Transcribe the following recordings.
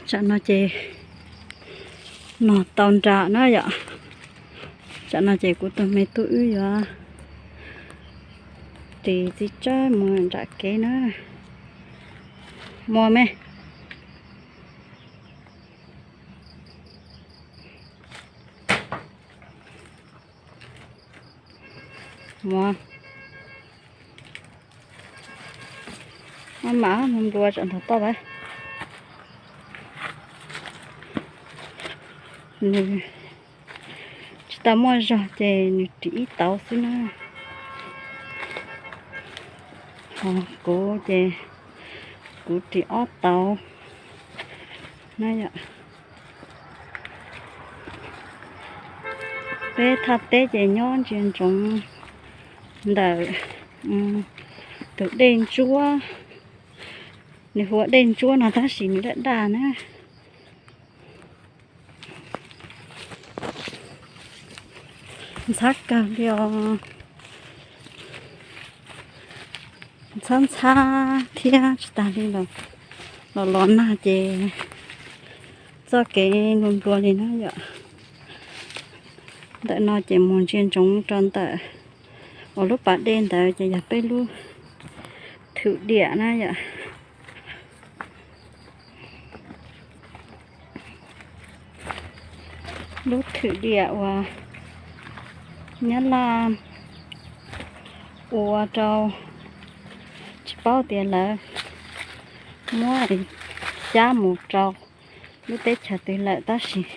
Tsam no ces no tau nram na yom. Tsam no ces kuv tus me tub wb yuav ris txiv tsawb mus nram kev na. Muaj me. Muaj. Maj mam mus nplua tsam nthov toj lawm. Nws tsis tau muaj zog ces nws ris ib tauv xwb na. Ho kuv ces kuv ris ob tauv na yom. Peb thaj teb ces nyob ntsia ntsoov ntawm tus dej ntsuab, nws hu ua dej ntsuab no tab sis nws daj daj na. Ntxhab kawg li os. Ntxhab ntxhab thiab tsis tas li los los nag ces txoj kev nplua nplua li na yom. Ntawm no ces mus ntsia ntsoov rau ntawm uas lub pas dej ntawd ces yog peb lub thwm diam na yom. Lub thwm diam uas Nyab Laj ua rau, tsis paub tias lawv muab cab mus rau lub teb chaws twg lawm tab sis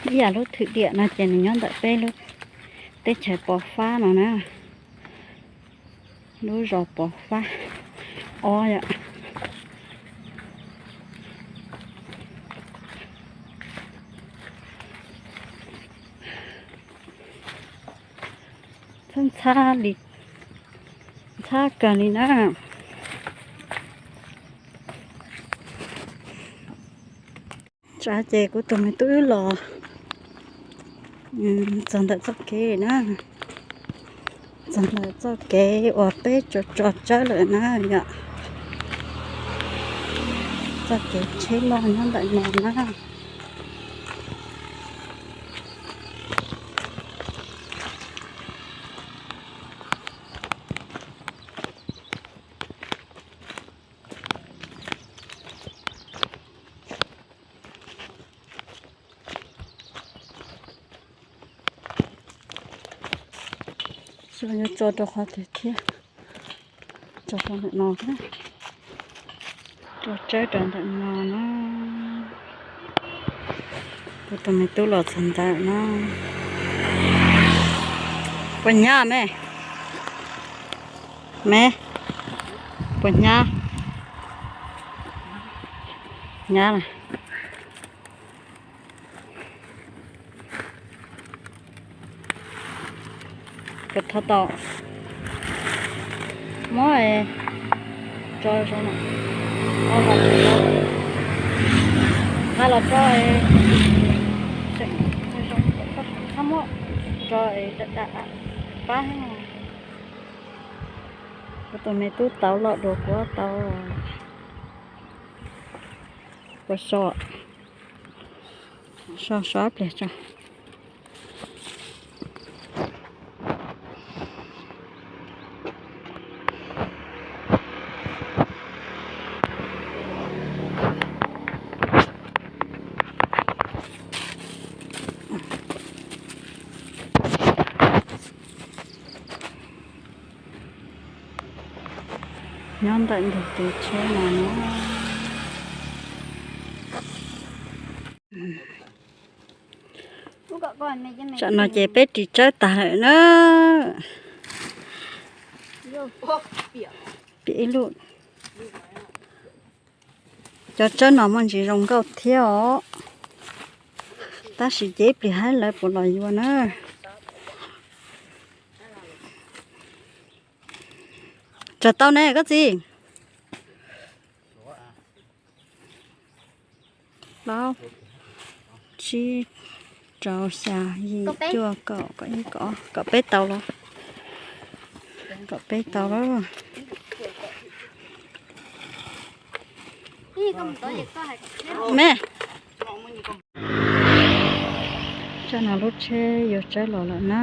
ib yam lub thwm diam no ces nws nyob ntawm peb lub teb chaws Pov Fab no na. Lub zos Pov Fab ob yom. Ntxhab ntxhab li, ntxhab kawg li na. Tsam ces kuv tus me tub wb los txog ntawm txoj kev na, txog ntawm txoj kev uas peb tso tso tsawb lawm na yom. Txoj kev tsheb loj nyob ntawm no na. Yuav tso rau qhov twg thiab, tso rau ntawm no thiab, tso tsawb rau ntawm no na. Kuv tus me tub los txog ntawm no. Puas hnyav me? Me, puas hnyav? Hnyav na. Kawm thov tau muab tso zoo na, nqa los tso, tseem zoo, txhob muab tso da da pab. Kuv tus me tub tauv los dua kuv tauv. Kuv so, so so ib pliag tso. Nyob ntawm ntug kev tsheb no na. Tsam no ces peb ris tsawb tag lawm na. Piam ib lub. Cov tsawb no muaj ntsis zoo nkauj thiab os. Tab sis ces ib pliag hais lawv puas los yuav na. Tso tau ne koj txiv? Plaub, tsib, rau, xya, yim, cuaj, kaum, kaum ib, kaum ob, kaum peb tau los. Kaum peb tau los. Me, tsam no lub tsheb yuav tsawg los lawm na,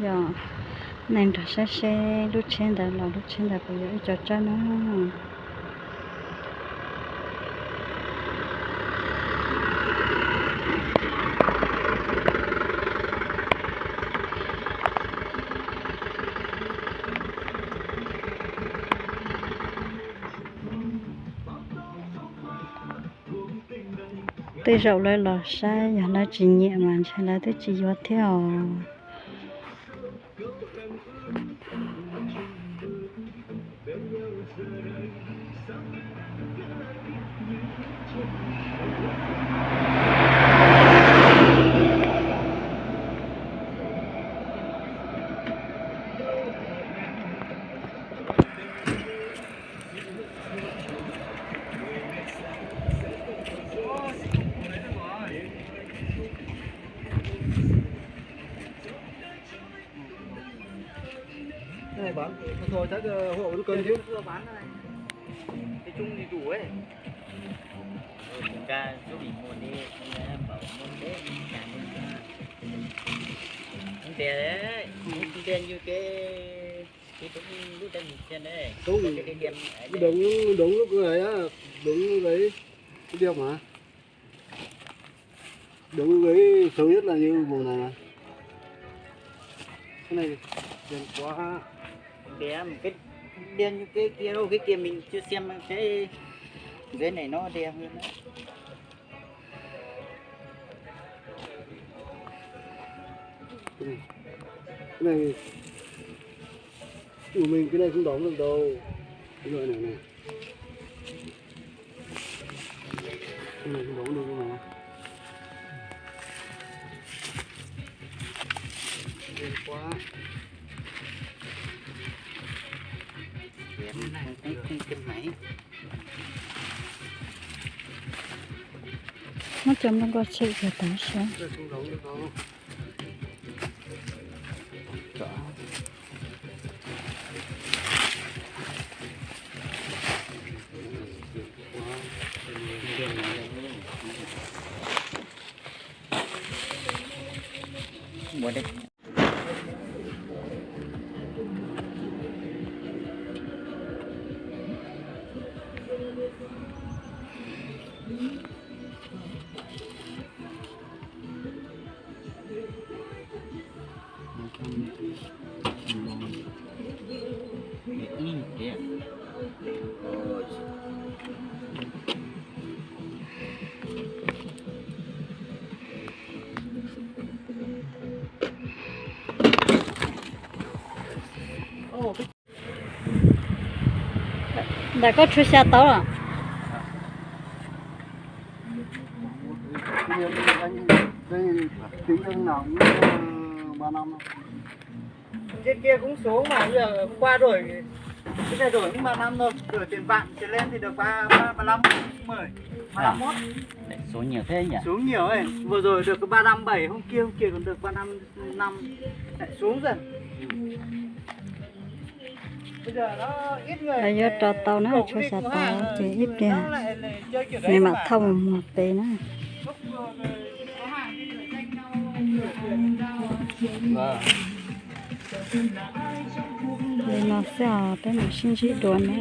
yog neeg nrog saib seb lub tsheb ntawd los lub tsheb ntawd puas yuav ib co tsawg na. Tej zaum lawv los saib yog lawv tsis nyiam mas ntshe lawv twb tsis yuav thiab os. Cái này bán thôi, chắc hộ vẫn cần chứ. Cái chung thì đủ ấy. Chúng ta giúp mình mua đi, chúng ta bảo mua Tết, nhà mình mua. Không tiền đấy, không tiền như cái, cái đúng lúc đây mình tiền đấy. Đúng, cái, cái tiền ấy đúng, đúng lúc này á, đúng lúc đấy, cái điều mà. Đúng với xấu nhất là như màu này mà. Cái này đen quá. Đen, cái đen như cái kia đâu, cái kia mình chưa xem cái dưới này nó đen hơn đấy. Cái này, cái này của mình, cái này không đóng được đâu. Cái loại này này. Cái này không đóng được đâu mà. Đen quá. Đen này, cái, cái, cái máy. Muab cov nplooj nkauj tshem kom tag seb. Ntawm koj tshuav xya tauv los? Đây, tính ra năm, ờ, ba năm. Trên kia cũng xuống mà bây giờ hôm qua đổi, cái này đổi cũng ba năm thôi, đổi tiền vạn trở lên thì được ba, ba, ba lăm, mười, ba lăm mốt. Lại xuống nhiều thế nhỉ? Xuống nhiều ấy, vừa rồi được có ba năm bảy, hôm kia, hôm kia còn được ba năm năm, lại xuống dần. Lawv yuav rau tau na, tshuav xya tauv ces ib pliag nws mam thauj mus muag pem na. Li no xwb os, peb mam sib ntsib dua na.